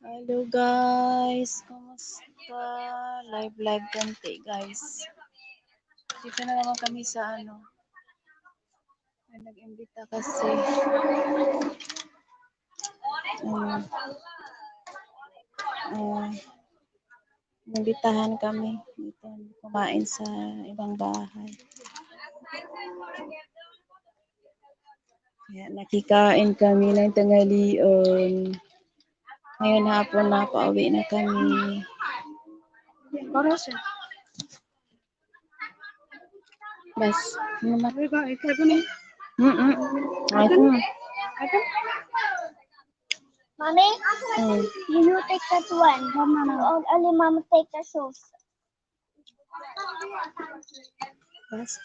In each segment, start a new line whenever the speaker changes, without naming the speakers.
Hello guys, kumusta? Live live konti, guys. Dito na naman kami sa ano. May nag-imbita kasi. Inimbitahan kami dito kumain sa ibang bahay. Kaya nakikain kami ng tanghalian. Ngayon hapon na, pauwi na kami.
Para siya.
Bas, naman.
Ikaw ni.
Ay, ko.
Mommy, you take that one. Only Mama take the sauce.
Bas.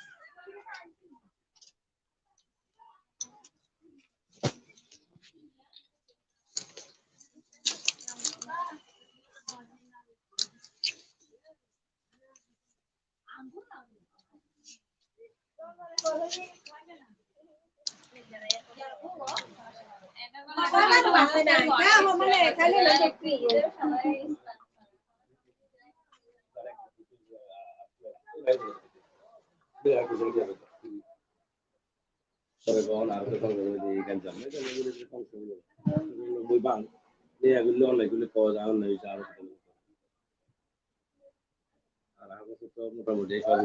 আর আগত তো মোটামুটি সব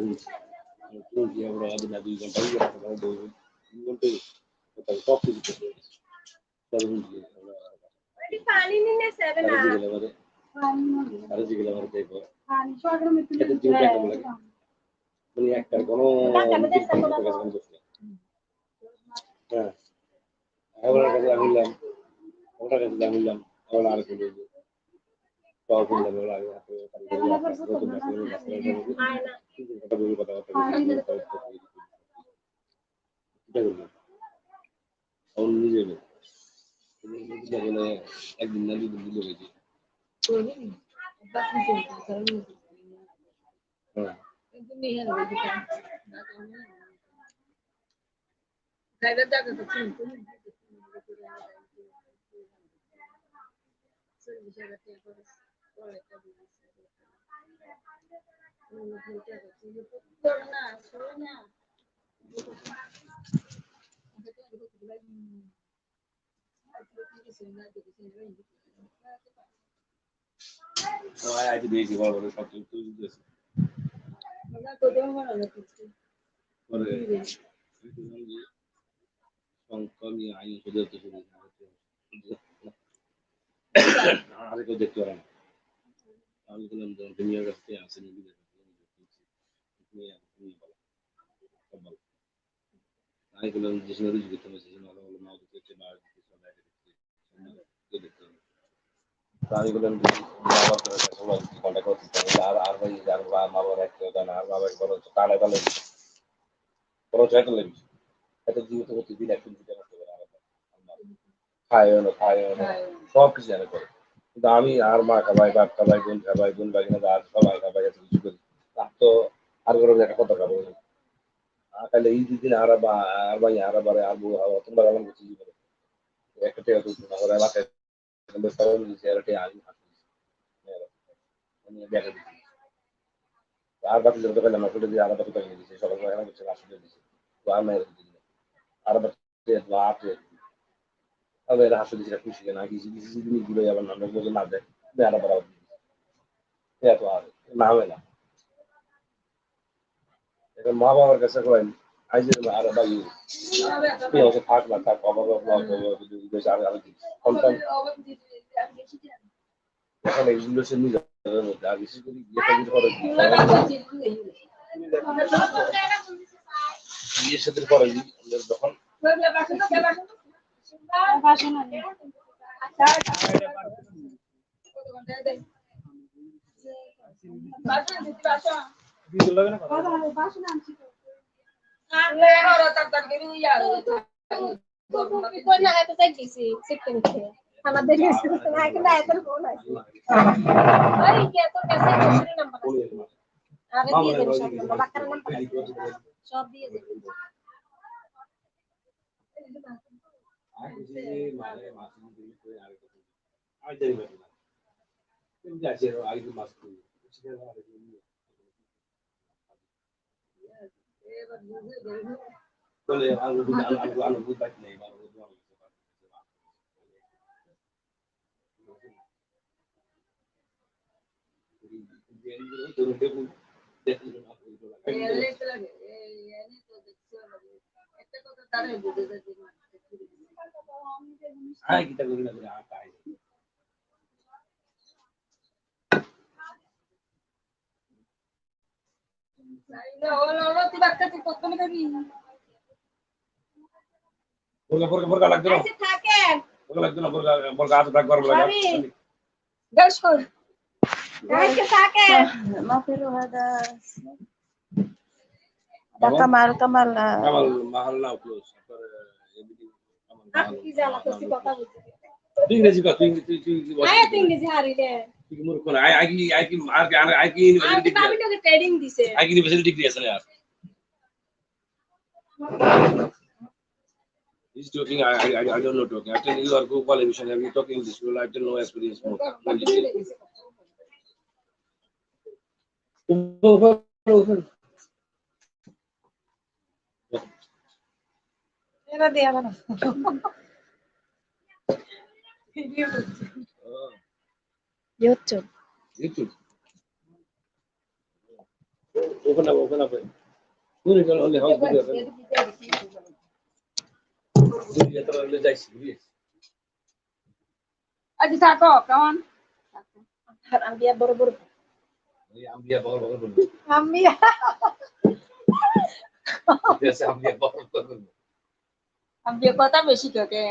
আমরা 2 ঘন্টা, 3 ঘন্টা সব কিছু সব। মানে একটার কোনো, হ্যাঁ, এবার কাছে আমি ওটার কাছে আমি আবার আর কোনো সব বললাম। নিজে বলে একদিন না 2 দিন দিলে হয়েছে। হ্যাঁ, দিয়েছি বড় বড় সব দিয়েছি। পরে আইন আর কেউ দেখতে পারে না। আমি বললাম, দুনিয়ার কাছ থেকে আসেনি, বলো। আমি বললাম, যে সময় রুজি করতে হবে সে সময় ভালো মা দিতে, মা দেখতে হবে। আমি বললাম, কন্ট্যাক্ট করতে আর আর ভাই আর মা বাবার একটা না, আর বাবাকে বলো টানা ভালো বরঞ্চ এত লাগবে, এত জীবিত করতে দিন একটু দিতে করতে পারে, খায় না, খায় না, সব কিছু জানে করে। কিন্তু আমি আর মা খাবাই, বাপ খাবাই, বোন খাবাই, বোন বাগিনা আর সবাই খাবাই, এত কিছু করি, তার তো আর করে একটা কথা খাবো। তাহলে এই 2 দিন আর বা আর ভাই আর বারে আর তোমরা গেলাম করছি জীবনে একটা টাকা তুলতে না করে বাসায় দেখা দিচ্ছি। আর বাকি যত পেলাম না দিয়ে আর বাকি টাকা দিচ্ছে, সকাল সকাল করছে, আসলে দিচ্ছে তো আর মায়ের আর বাকি আবার এরা হাসি দিচ্ছে, খুশি না কিছু কিছু জিনিসগুলো আবার নাম বলে না দেয় আর আবার এত আর না হবে না। এখন মা বাবার কাছে কয়েন আইজের আর ভাই থাক না থাক, অভাব সন্তান এখন এইগুলো সে নিজের মধ্যে, আর বিশেষ করে বিয়ে সাথে পরে যখন
আমাদের আরে দিয়ে দেবে সব নাম্বার, বাক্কার নাম্বার সব দিয়ে দেবে।
Kamal Kamal
Kamal Mahal now close. ইংরেজি কথা তুই তুই
ইংরেজি হারিলে
তুই মূর্খ না। I কি I কি আর I কি ইউনিভার্সিটি
আমি ট্রেনিং দিছে।
I কি ইউনিভার্সিটি ডিগ্রি আছে আর। He's talking, I don't know talking. I tell you are go qualification, have you talk English? Well, I tell no experience more. Over, over.
এরা দেয়া না। YouTube.
YouTube. Open up, open up. Puri only house video.
আচ্ছা থাকো কেমন
আম্বিয়া বড় বড়
আম্বিয়া বড় বড় বলবো
আম্বিয়া
আম্বিয়া বড় বড় বলবো
আম্বিয়া কথা বেশি তোকে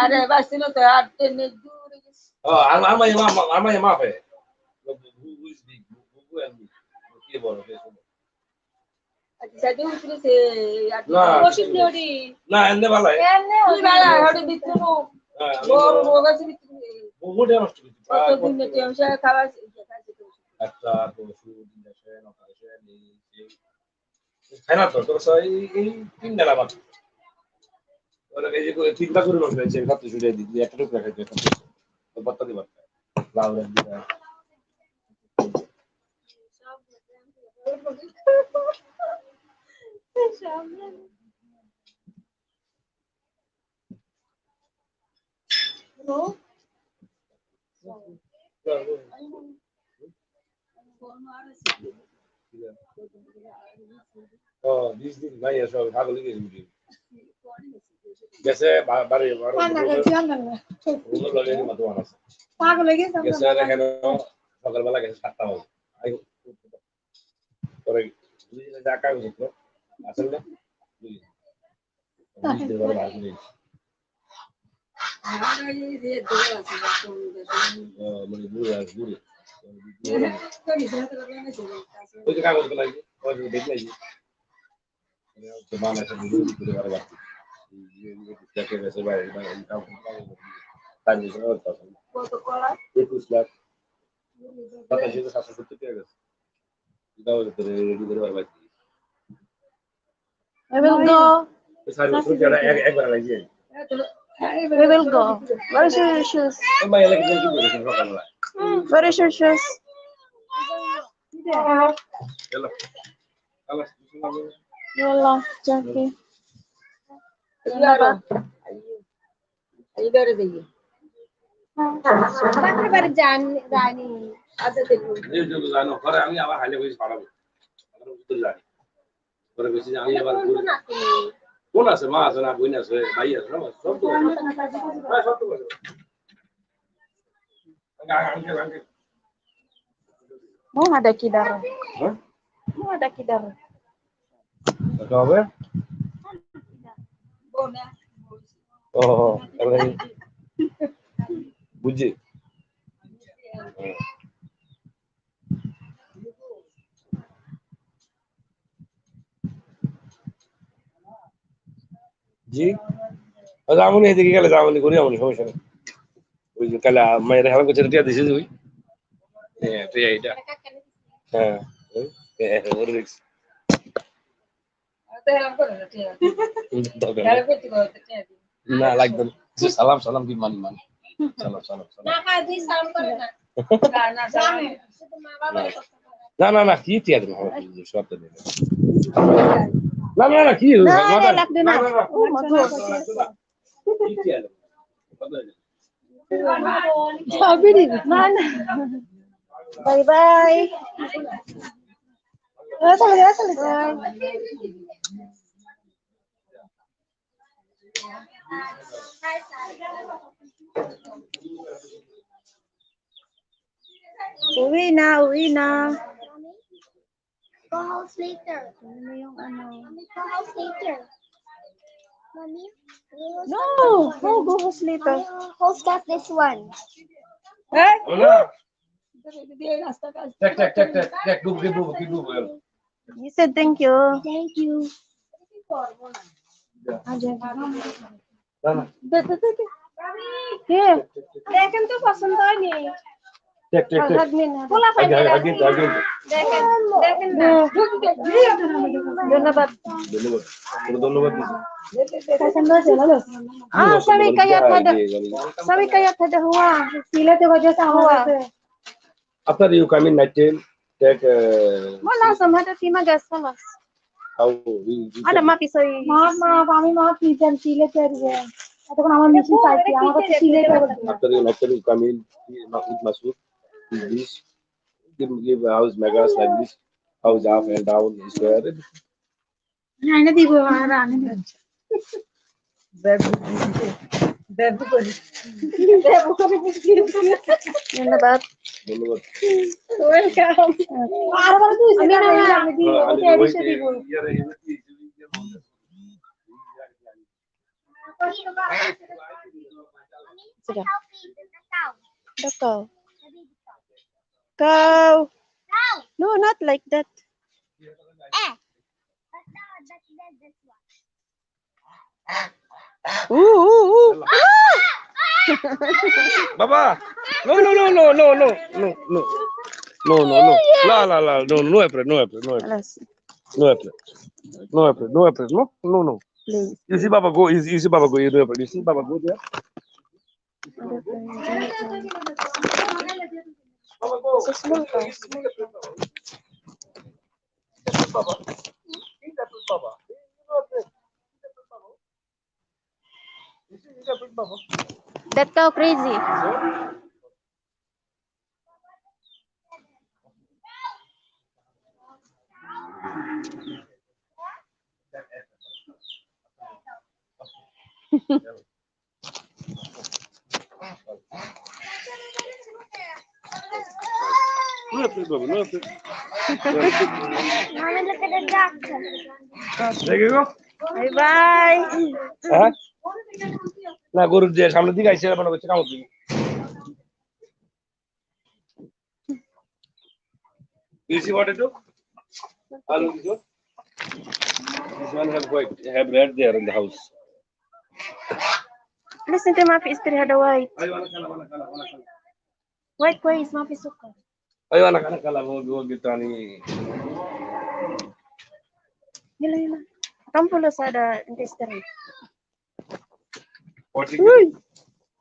আরে বাসিনো তো আর টেনে দূরে গেছে।
ও আমার আমার মা হে কে বড়
আচ্ছা দূর সে ওষুধ নেওডি
না এনে ভালো
এনে
তুই ভালো হড়ি বিত্রু বড় রোগ আছে বিত্রু
বহুটা নষ্ট করছে
কত দিন টেনশন খাওয়া
একটা পশু দিন অপারেশন এই খাই না তো তোর এই তিন ডালা বাকি ওরা এই যে তিনটা করে নষ্ট হয়েছে খাতে ছুটে দিই একটা টুকরা খাইতে তো বত্তা দিবার লাউ দিবা ও 20 দিন ভাই সব ছাগল গেছে গেছে বাড়ি গেছে সকালবেলা গেছে 7টা বাজে পরে কাগজপত্র আসলে না মানে বুড়ে ওই যে কাগজ লাগছে ওই যে দেখলাই 21 লাখ 27,770 টাকা গেছে।
I will go. We will go. Where is your shoes? Where is your shoes? Yalla, Jackie.
আমি আবার হাইলে কইছি পারাবো পরে কইছি আমি আবার কোন আছে মা আছে না বোন আছে ভাই আছে সব সব তো হ্যাঁ সব তো
Mau ada kidar.
Hah?
Mau ada kidar.
হবে ও বুঝছি। জি যামনি এদিকে গেলে যামনি করি আমনি সমস্যা নেই। ওই যে কালে মায়ের হেলাম করছে টিয়া দিছে তুই হ্যাঁ তুই এইটা হ্যাঁ ওর দেখছি না লাগবে না। সালাম সালাম কি মানি মানি সালাম সালাম সালাম
না না।
না না না, কি টিয়া দেবো সব তো দেবে। না না না, কি?
না, না, লাগবে না। ও মাগো।
কি টিয়া দেবো?
না না। Bye bye. Bye. Uwi na, uwi na.
Go house later.
Ano yung ano?
Mommy, go house later. Mommy, we will
No, no, go house later.
Mommy, host got this one.
Eh?
না, take take take take take, ডুব ডুব ডুব।
You said thank you.
Thank you.
না না।
Here.
দেখেন তো, পছন্দ হয়নি?
Take take take.
Hug me na.
আগে আগে আগে।
দেখেন, দেখেন না।
ধন্যবাদ।
ধন্যবাদ, ধন্যবাদ দিছি।
Ah, sabi kaya هذا. Sabi kaya هذا هو. هو.
After you come in night time, take
ما لازم هذا في مقاس خلاص.
How
هذا ما في سوي.
মা মা, আমি মা কি জান সিলে চাইবে। এতক্ষণ আমার মেশিন পাইছি, আমার কাছে সিলে।
After you night time you come in with Masood, this give house megas like this, house up and down square.
আইনা দিব আর আনে।
বেবু করি।
ধন্যবাদ।
ধন্যবাদ।
Welcome.
আর বড় তুই আমি দিব, ওটা এডিশে দিব।
Sudah.
How big is the cow?
The cow.
The baby cow.
Cow.
Cow.
No, not like that.
Eh. But that's this one.
Ooh, ooh, ooh.
বাবা, no no no no no no no no no no no, لا لا لا, no no afraid, no afraid, no afraid.
خلاص.
No afraid, no afraid, no afraid, no no no.
Please.
You see Baba go, you see Baba go, you no afraid. You see Baba go there. Baba go.
So small cow.
Baba. Baba. You see Baba.
That cow crazy.
No afraid, Baba, no afraid.
Mommy, look at the duck.
There you go.
Bye bye.
হ্যাঁ, না, গরুর যে সামনের দিকে আইসে মনে করছে কামড় দিবে। You see what I do? Hello, this one. This one have white, have red there in the house.
Listen to ما في اشتري هذا white.
أيوة أنا كلا أنا كلا أنا كلا.
White كويس، ما في سكر.
أيوة أنا كلا كلا هو هو تاني.
يلا يلا. كم فلوس هذا انت اشتري؟
40 kilo.
Uy!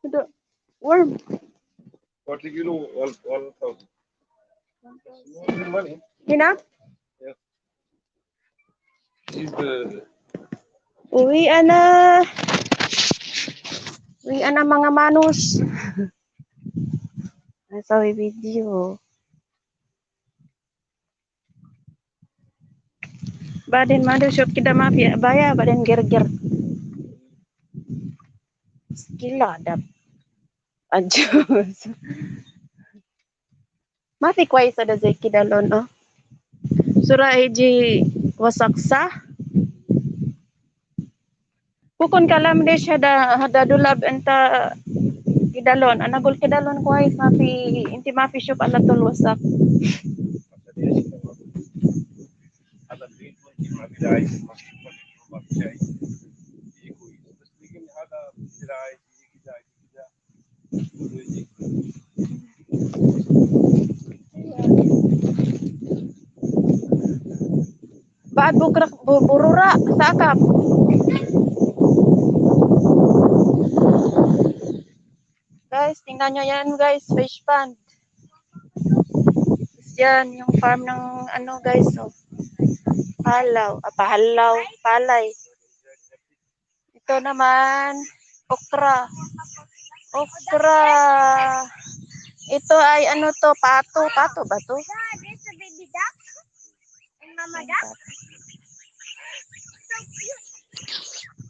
هذا worm.
40 kilo, 1,000. Money.
هنا؟
Is the
Uwi na. Uwi na, mga manus. Nasa video. بعدين ما ادري شو كده، ما في عباية، بعدين قرقر كله ده عجوز. ما في كويس هذا زي كده لون. اه بسرعة يجي وسق صح؟ بكون كلام ليش هذا هذا دولاب انت كده لون. انا اقول كده لون كويس، ما في انت ما في شوف على طول وسق.
هذا البيت ممكن ما في داعي، ما في داعي كويس، بس لكن هذا داعي كذا كذا يجي.
بعد بكره برورة الساعة كم؟ Guys, tingnan nyo yan, guys, fish pond. Yan, yung farm ng ano guys, oh. Palaw, ah, palaw, palay. Ito naman, okra. Okra. Ito ay ano to, pato. Pato ba to?
Dad, there's a baby duck. And mama duck. So cute.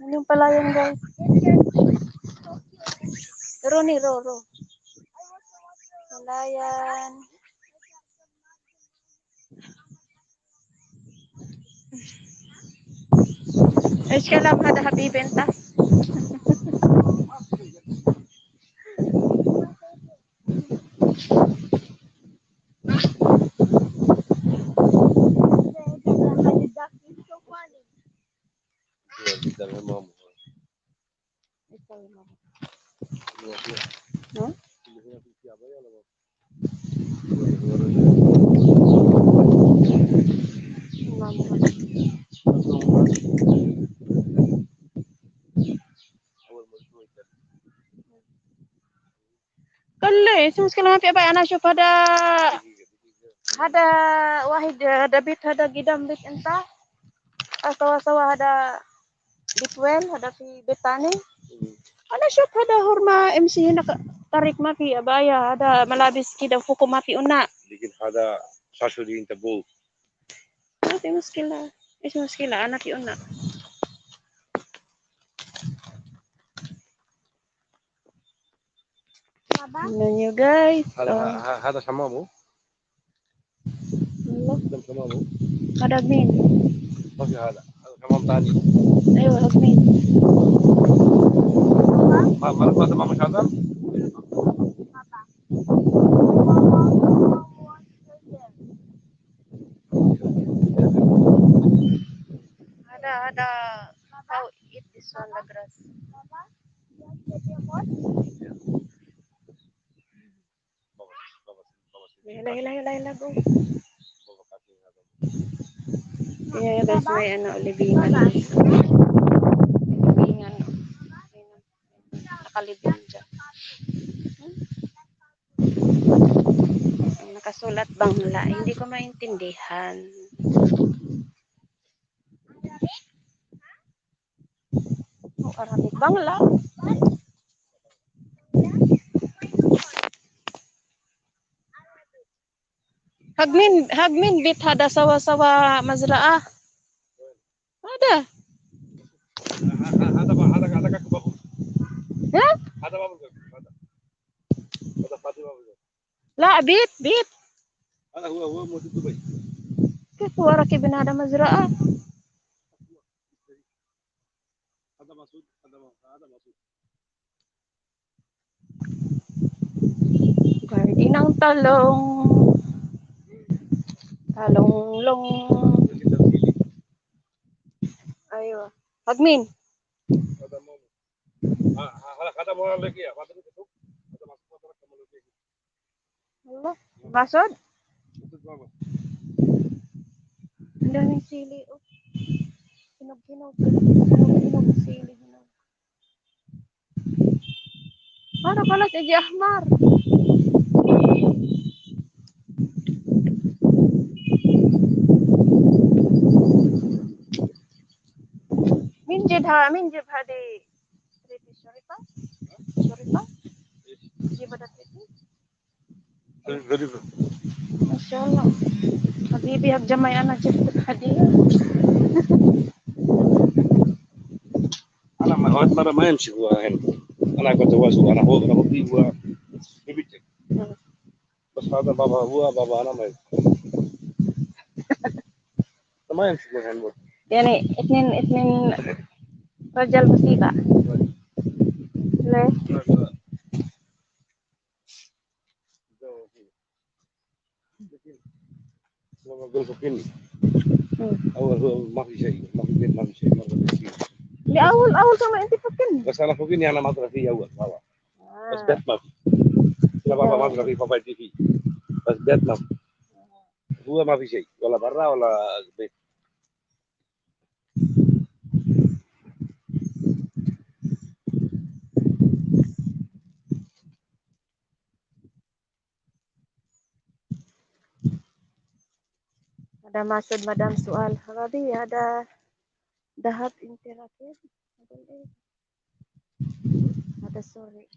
Ano yung palayan, guys?
So cute.
Roni, ro, ro. Palayan. ايش كلام هذا حبيبي انت؟
The duck is so funny.
قدام ماما.
Ikaw, mama.
No?
No?
اللي هنا في عباية ولا
Mama.
اول ما شوي.
كله ايش مشكلة؟ ما في أبي أنا أشوف هذا هذا واحد، هذا بيت، هذا قدام بيت أنت سوا سوا، هذا بيت وين؟ هذا في بيت ثاني. أنا أشوف هذا هرمة امشي هنا طريق ما في أبايا، هذا ملابس كده فوق ما في أنا.
لكن هذا শাশুড়ি انت بول.
ما في مشكلة، ايش مشكلة؟ أنا في أنا.
Baba.
Tingnan nyo guys.
هذا
Oh.
هذا حمامه.
Allah.
قدام حمامه.
هذا مين؟
ما في، هذا هذا حمام ثاني.
أيوة، هذا مين؟
ما ما ما ما مش هذا.
Mama, what's there?
هذا هذا how eat this one, the grass.
Baba, you have the remote?
بابا بابا بابا.
يلا يلا يلا يلا، go.
بابا كاتين هذا.
Tingnan nyo guys, may ano, libingan. Libingan. Ayun, nakalibing dyan. Ang nakasulat Bangla, hindi ko maintindihan. Oh, Arabic. Bangla. حق مين، حق مين بيت هذا سوا سوا مزرعة هذا؟
هذا هذا هذا كاكو بابو.
ها؟
هذا بابو، هذا هذا فاطمه بابو.
لا، بيت بيت.
هذا هو هو موجود دبي.
كيف هو راكب هذا مزرعة؟
هذا مسعود، هذا هذا مسعود.
Garden ng talong. Talong long. أيوة، حق مين؟
هذا ماما، هذا هذا مو لك يا هذا هذا مسعود هذا.
Allah. Masod?
مسعود بابا.
Ang daming sili. Oh. Hinog, hinog. Hinog, hinog. Sili, hinog. Para pala si أحمر. مين جدها؟ مين جاب هذه تريتي؟ شريطة شريطة جيب هذا تريتي.
غريبة.
ما شاء الله حبيبي، هب جمعي، أنا جبت الهدية.
انا ما مرة ما يمشي هو هنا، انا كنت هو انا هو انا هو بيبيتك بس هذا بابا، هو بابا، انا ما ما يمشي هو هنا.
يعني اثنين اثنين رجال مصيبة، ليه؟
لما اقول فكني اول هو ما في شيء، ما في بيت، ما في شيء، ما في شيء.
لأول أول كما أنت فكني.
بس انا فوقني، انا ما ادري فيه اول بابا، بس بيت ما في. لا بابا، ما ادري فيه، بابا يدي فيه، بس بيت ما في. هو ما في شيء، ولا برا ولا بيت.
هذا ماسد مدام سؤال غبي. هذا ذهب انت راكب؟ أقول إيه، هذا سوري.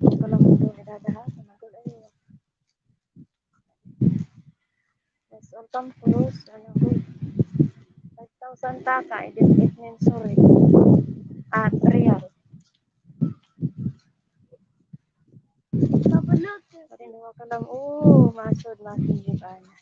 كلام هذا ذهب؟ أنا أقول أيوه. بسأل كم فلوس؟ أنا أقول 5000 taka، اثنين سوري ريال.
Papa, look.
بعدين هو كلام، اوه ماسود ما في جيب انا.